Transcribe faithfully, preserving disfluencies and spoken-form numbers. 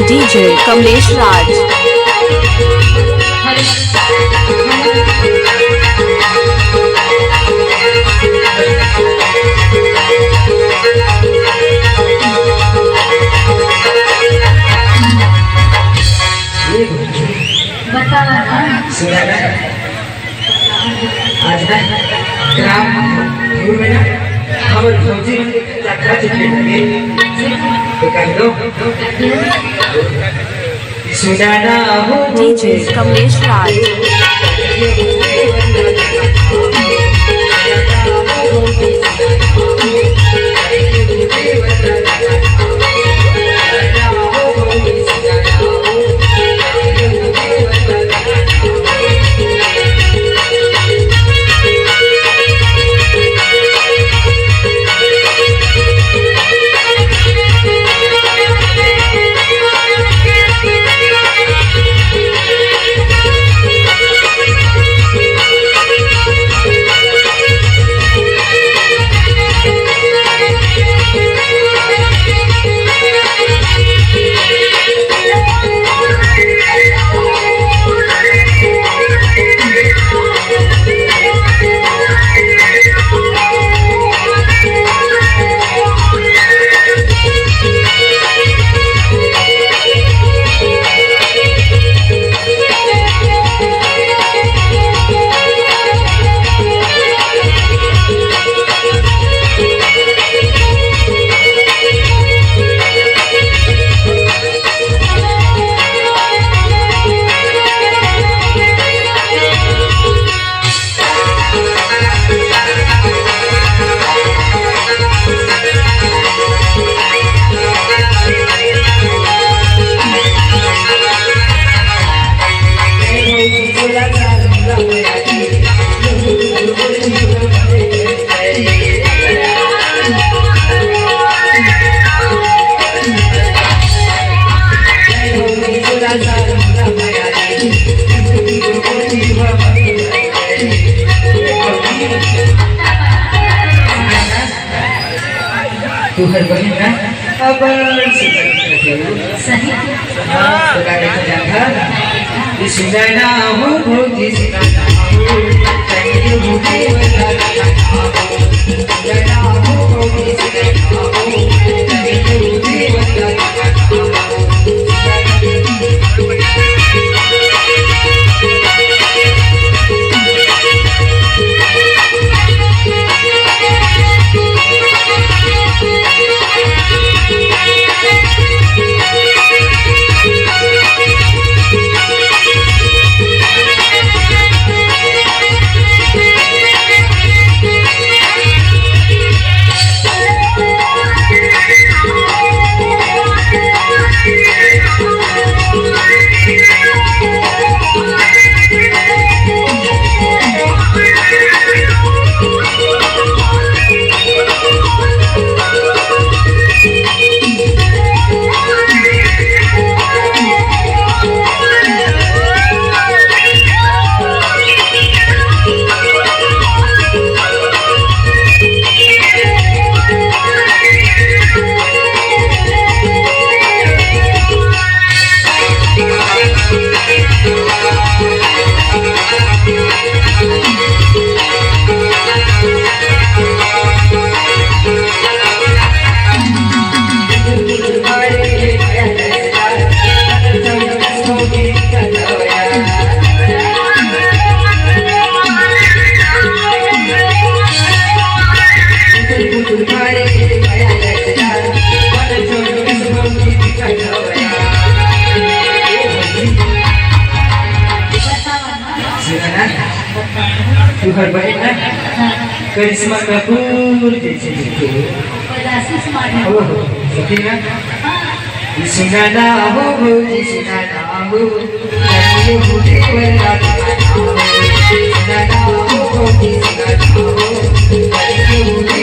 DJ Kamlesh Raj. बता ना। सुना ना? आज ना ग्राम घुरूर में ना हमर भौजी मन के जतरा चिट्ठी लगे। तो कर दो। सुना ना हो DJ Kamlesh Raj. तुहर बहिन ना, अब सही। हाँ, तो का कहत हे? सुना ना हो भौजी, सुना ना हो, कहियो मुझे बता ना हो। सुना ना हो भौजी, सुना ना हो, कहियो मुझे बता ना हो। तुहर बहिन ना, हाँ। करिश्मा कपूर जैसे दिखथे। ओहो, सही ना? हाँ। सुना ना हो भौजी, सुना ना हो, कहियो मुझे बता ना हो। सुना ना हो भौजी, सुना ना हो, कहियो मुझे